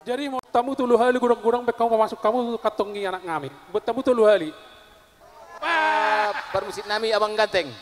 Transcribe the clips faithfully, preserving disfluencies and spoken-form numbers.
Jadi, mau tamu tolu hali, godang-godang baen hamu pamasuk hamu tu kantong i, anak nami. Buat tamu tolu hali. Ah, parmusik nami, Abang Ganteng.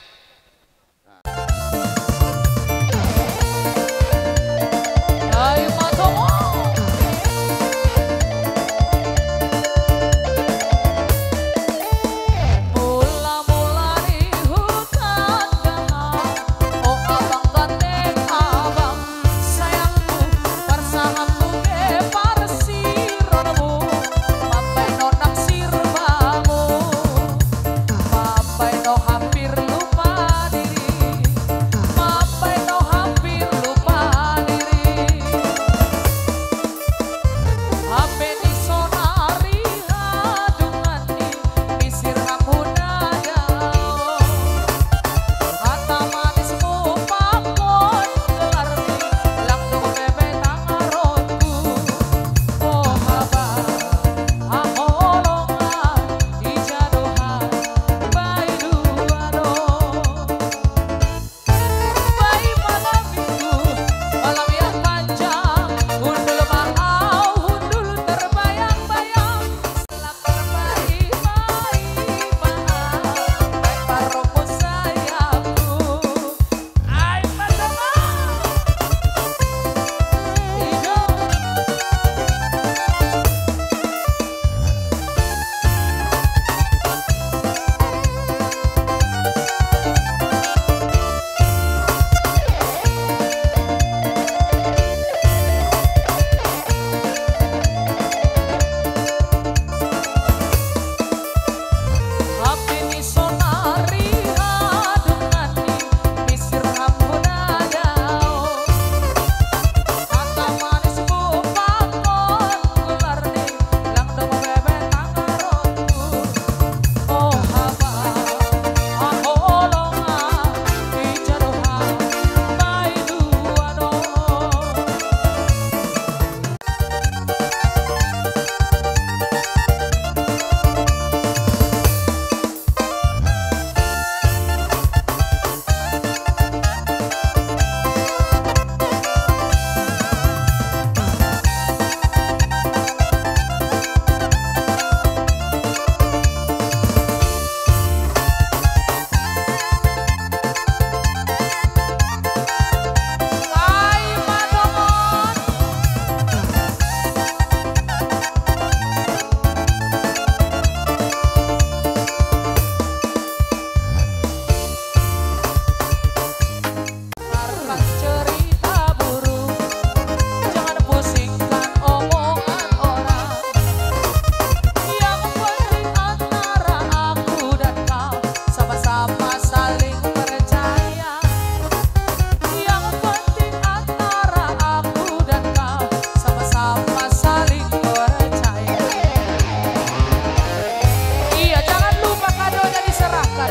Iya, jangan lupa kadonya diserahkan.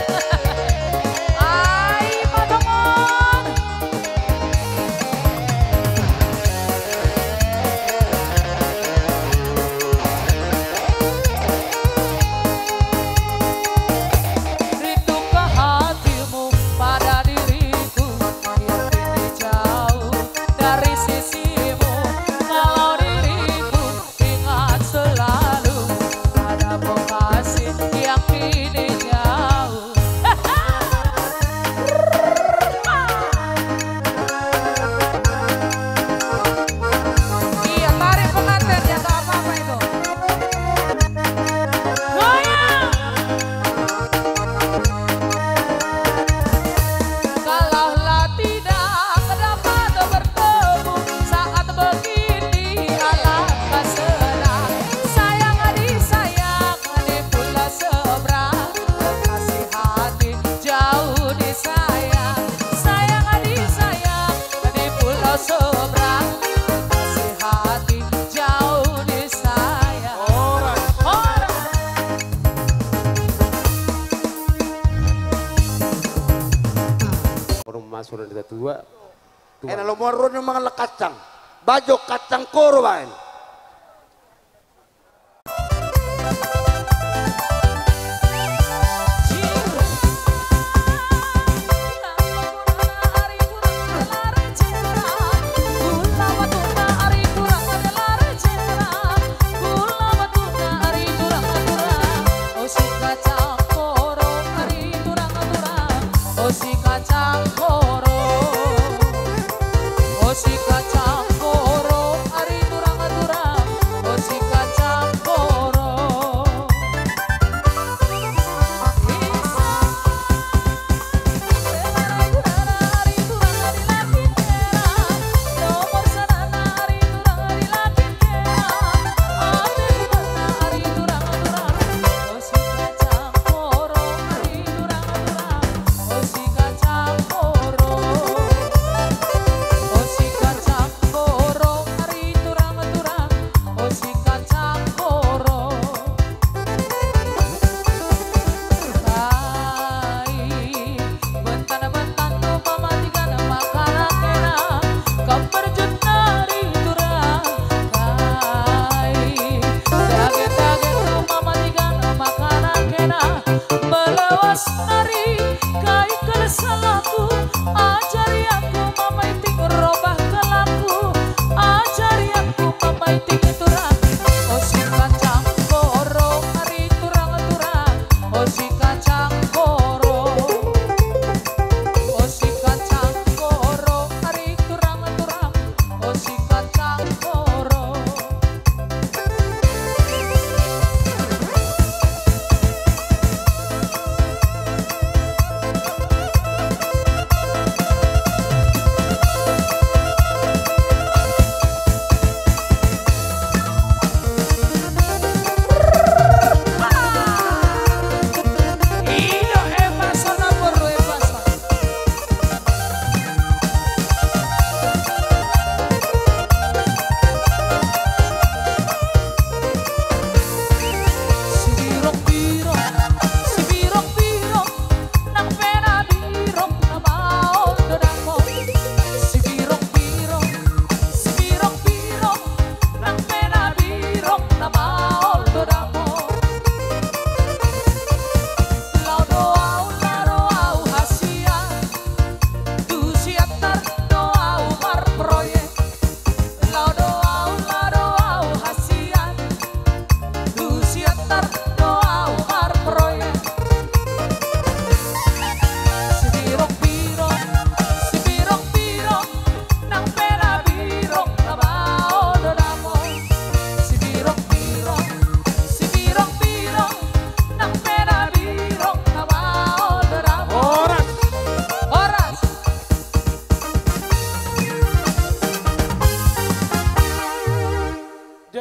Ai, ma dongan. Rinduka hatimu pada diriku, biar kini jauh dari sisimu. Kalau diriku ingat selalu pada kekasih yang kini jauh. Iya, tarik pengantin ya, nggak apa-apa itu. Goyang. Kalaulah tidak dapat bertemu saat begini, alangkah senang. Sayang disayang di pulau seberang, kekasih hati jauh disayang. Sayang disayang di pulau seberang, kekasih hati jauh disayang. Ora. Ora. Orang masuk dari tua. Eh, na lomo ro ni mangalap kacang. Bajo kacang koro baen.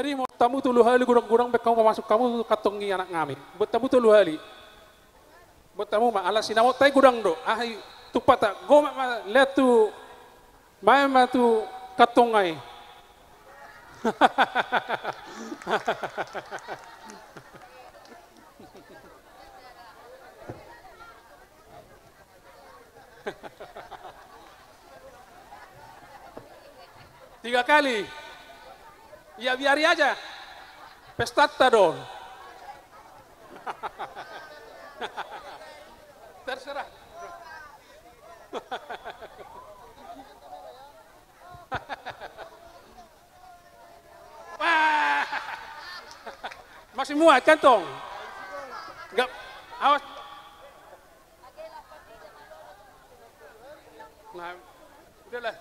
Jadi, molo tamu tolu hali godang-godang, baen hamu pamasuk hamu tu kantong i, anak nami. Buat tamu tolu hali. Buat tamu ma, ala sinamotta i godang do. Aha i, tumpata, gomak ma, lean tu, baen ma tu kantong i. Tiga kali. Ya, biari aja. Pestanta do on. Terserah. Wah. Masih muat kantong. Enggak. Awas. Nah, udahlah.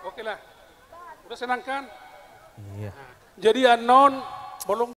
Oke lah. Udah senang kan? Iya. Nah, jadi annon, bolong